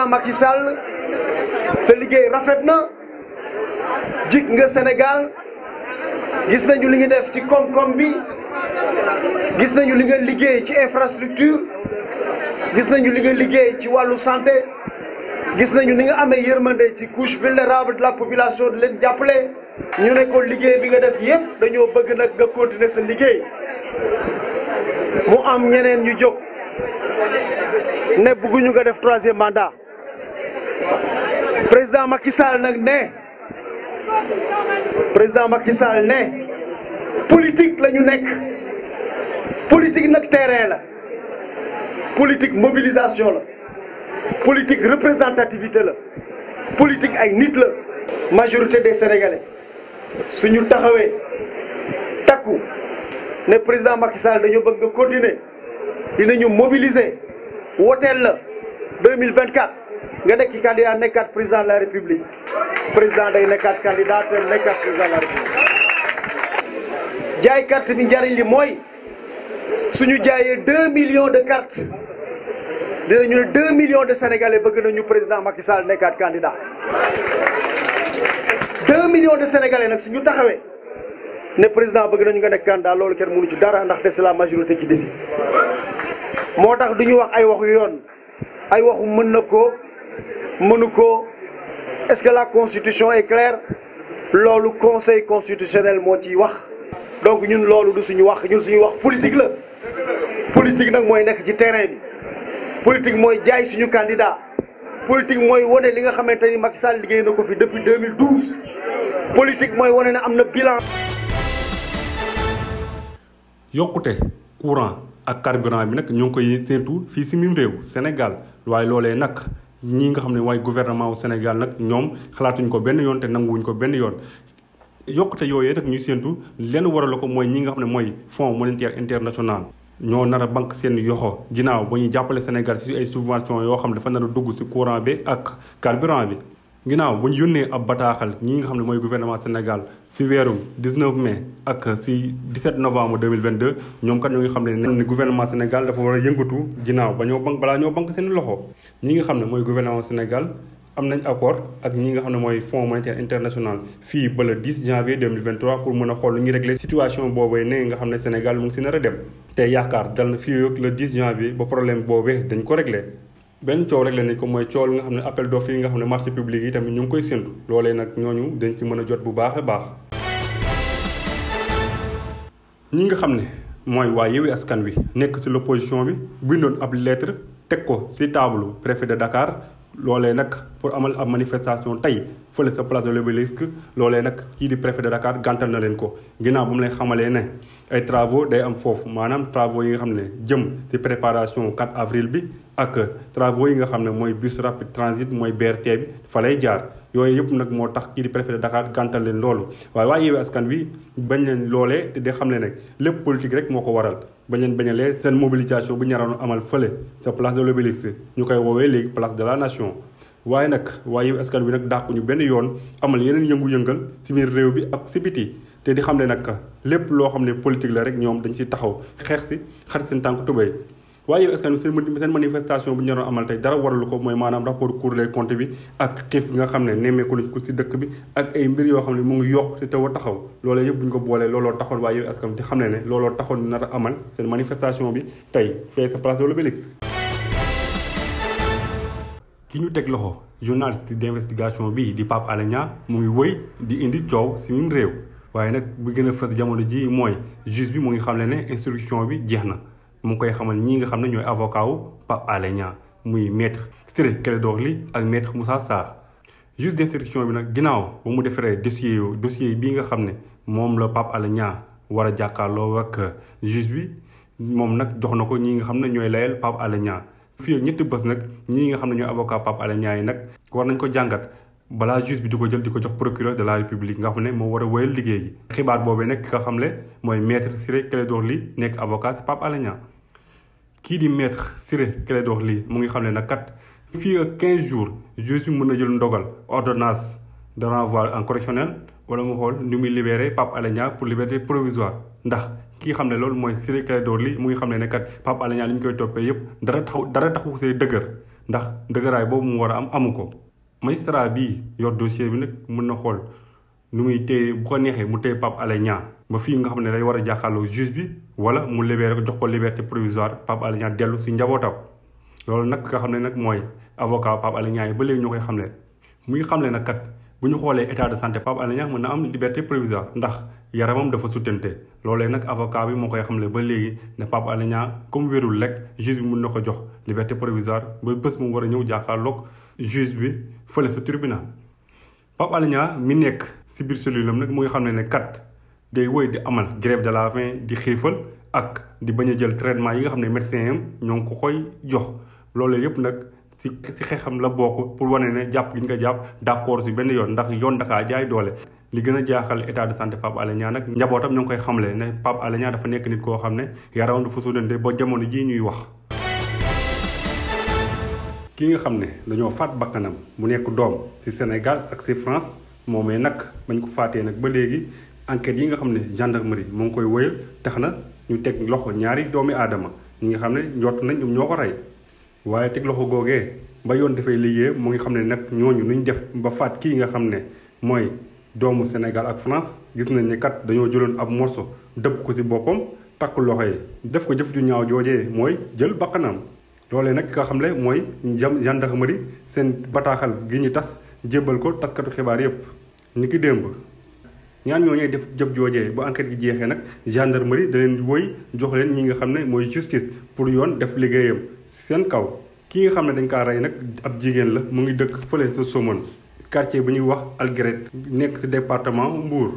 président Macky Sall sa liggéey rafet na jik nga Sénégal gis nañu li nga def ci koom-koom bi gis nañu li nga liggéey ci infrastructure gis nañu li nga liggéey ci wàllu santé gis nañu ni nga amee yërmande ci couche vulnérable de la population di leen jàppale ñu ne ko liggéey bi nga def yépp dañoo bëgg nag nga continuer sa liggéey mu am ñeneen ñu jóg ne bëgguñu nga def troisième mandat président Macky Sall nag ne politique la ñu nekk politique nag terrain la politique mobilisation la politique représentativité la politique ay nit la majorité des Sénégalais suñu taxawee takku ne président Macky Sall dañoo bëgg nga continuer dinañu mobiliser woteel la 2024 nga nekk candidat nekkaat président de la République président day nekkaat candidat te nekkaat président de la République jaay carte bi njariñ li mooy suñu jaayee 2 millions de cartes dinañu ne 2 millions de Sénégalais bëgg nañu président Macky Sall nekkaat candidat 2 millions de Sénégalais nag suñu taxawee ne président bëgg nañu nga nekk candidat loolu kenn mënu ci dara ndaxte c'est la majorité qui décide moo tax du ñu wax ay waxu yoon ay waxu mën na ko mënu ko est-ce que la constitution est claire loolu conseil constitutionnel moo ciy wax donc ñun loolu du suñu wax ñun suñu wax politique la politique nag mooy nekk ci terrain bi politique mooy jaay suñu candidat politique mooy wane li nga xamante ni Macky Sall liggéey na ko fi depuis 2012 politique mooy wane ne am na bilan. yokkute courant ak carburant bi nag ñoo ngi koy séentu fii si mim réew Sénégal waaye loolee nag ñi nga xam ne waaye gouvernement wu Sénégal nag ñoom xalaatuñ ko benn yoon te nanguwuñ ko benn yoon. yokkute yooyee nag ñuy séentu lenn waral ko mooy ñi nga xam ne mooy Fonds monétaire international ñoo nar a banque seen yoxo ginnaaw ba ñuy jàppale Sénégal si ay subventions yoo xam ne dafa nar a dugg si courant bi ak carburant bi. ginnaaw bu ñu yónnee ab bataaxal ñi nga xam ne mooy gouvernement Sénégal si weeru 19 mai ak si 17 novembre 2022 ñoom kat ñoo ngi xam ne gouvernement Sénégal dafa war a yëngatu ginnaaw balaa ñoo banque seen loxo ñi nga xam ne mooy gouvernement Sénégal. am nañ accord ak ñi nga xam ne mooy Fonds monétaire international fii ba le 10 janvier 2023 pour mën a xool lu ñuy régler situation boobee ne nga xam ne Sénégal mu ngi si nar a dem te yaakaar dal na fii ak le 10 janvier ba problème boobee dañ ko régler benn coow réglé nañ ko mooy coow nga xam ne appel d'offres yi nga xam ne marché public yi tamit ñu ngi koy séntu loolee nag ñooñu dañ ci mën a jot bu baax a baax ñi nga xam ne mooy waa Yewwi Askan Wi nekk si l'opposition bi bindoon ab lettre teg ko si table préfet de Dakar loolee nag pour amal ab manifestation tey fële sa place de l'Obélisque loolee nag kii di préfet de Dakar gàntal na leen ko ginnaaw ba mu lay xamalee ne ay travaux day am foofu maanaam travaux yi nga xam ne jëm ci préparation 4 avril bi ak travaux yi nga xam ne mooy bus rapide transit mooy BRT bi fa lay jaar yooyu yëpp nag moo tax kii di préfet de Dakar gàntal leen loolu waaye waa Yewwi Askan Wi bañ leen loolee te di xam ne nag lépp politique rek moo ko waral bañ leen bañalee seen mobilisation bu ñaroon amal fële sa place de l'Obélisque ñu koy woowee léegi place de la nation waaye nag waa Yewwi Askan Wi nag dàquñu benn yoon amal yeneen yëngu-yëngal ci biir réew bi ak ci biti te di xam ne nag lépp loo xam ne politique la rek ñoom dañ ci taxaw xeex ci xar seen tànk tubéy waaye Yewwi Askan Wi seen manifestation bu ñu doon amal tey dara waralu ko mooy maanaam rapport Cour des comptes bi ak xiif nga xam ne nemmeeku nañ ko ci dëkk bi ak ay mbir yoo xam ne mu ngi yokk te taw a taxaw loolee yëpp bu ñu ko boolee looloo taxoon waaye Yewwi Askan Wi di xam ne looloo taxoon ñu nar a amal seen manifestation bi tey fee sa place de l'Obélisque. ki ñu teg loxo journaliste d'investigation bi di Pape Alé Niang mu ngi wëy di indi coow ci mim réew waaye nag bu gën a fës jamono ji mooy juge bi mu ngi xam ne instruction bi jeex na mu ngi koy xamal ñi nga xam ne ñooy avocat wu Pape Alé Niang muy maître Ciré Clédor Ly ak maître Moussa Sarr juge d'instruction bi nag ginnaaw ba mu defaree dossier bii nga xam ne moom la Pape Alé Niang war a jàkkaarloo ak juge bi moom nag jox na ko ñi nga xam ne ñooy layal Pape Alé Niang fii ak ñetti bés nag ñii nga xam ne ñooy avocat Pape Alé Niang yi nag war nañ ko jàngat balaa juge bi di ko jël di ko jox procureur de la république nga xam ne moo war a wéyal liggéey yi xibaar boobee nag ki nga xam ne mooy maître Ciré Clédor Ly nekk avocat si Pape Alé Niang kii di maître Ciré Clédor Ly mu ngi xam ne nag kat fii ak 15 jours juge bi mën na jël ndogal ordonnance de renvoi en correctionnel wala mu xool ni muy libéré Pape Alé Niang pour liberté provisoire ndax kii xam ne loolu mooy Ciré Clédor Ly mu ngi xam ne kat Pape Alé Niang li ñu koy toppee yëpp dara taxu see dëgër ndax dëgëraay boobu mu war a am amu ko. magistrat bii yor dossier bi nag mën na xool nu muy téye bu ko neexee mu téye Pape Alé Niang ba fii nga xam ne day war a jàkkaarloo juge bi wala mu libéré ko jox ko liberté provisoire Pape Alé Niang dellu si njabootam. loolu nag nga xam ne nag mooy avocat Pape Alé Niang yi ba léegi ñoo koy xamle muy xamle nag kat bu ñu xoolee état de santé Pape Alé Niang mën na am liberté provisoire ndax yaramam dafa sutante loolee nag avocat bi moo koy xamle ba léegi ne Pape Alé Niang comme wérul rek juge bi mën na ko jox liberté provisoire ba bés mu war a ñëw jàkkaarloog juge bi fële sa tribunal. Pape Alé Niang mi nekk si biir cellule am nag mu ngi xam ne kat day woy di amal grève de la faim di xiifal ak di bañ a jël traitement yi nga xam ne médecin am ñoo ngi ko koy jox loolu yëpp nag si xeexam la bokk pour wane ne jàpp gi ñu ko jàpp d'accord si benn yoon ndax yoon dakaa jaay doole. li gën a jaaxal état de santé Pape Alé Niang nag njabootam ñoo ngi koy xamle ne Pape Alé Niang dafa nekk nit koo xam ne yaramam dafa sutante ba jamono jii ñuy wax. ki nga xam ne dañoo faat bakkanam mu nekk doom ci Sénégal ak ci France moomee nag bañ ko faatee nag ba léegi enquête yi nga xam ne gendarmerie mu ngi koy wëyal tax na ñu teg loxo ñaari doomi aadama ñi nga xam ne njort nañ ñoom ñoo ko rey waaye teg loxo googee ba yoon dafay liggéey mu ngi xam ne nag ñooñu nuñ def ba faat kii nga xam ne mooy doomu Sénégal ak France gis nañ ne kat dañoo jëloon ab morceau dëpp ko ci boppam takk loxo yi def ko jëf ju ñaaw joojee mooy jël bakkanam. loolee nag nga xam ne mooy gendarmerie seen bataaxal gi ñu tas jébbal ko taskatu xibaar yépp ni ki démb ñaan ñooñee def jëf joojee ba enquête gi jeexee nag gendarmerie da leen woy jox leen ñi nga xam ne mooy justice pour yoon def liggéeyam seen kaw. ki nga xam ne dañ kaa rey nag ab jigéen la mu ngi dëkk fële sa Somone quartier bu ñuy wax Algeret nekk ci département Mbour.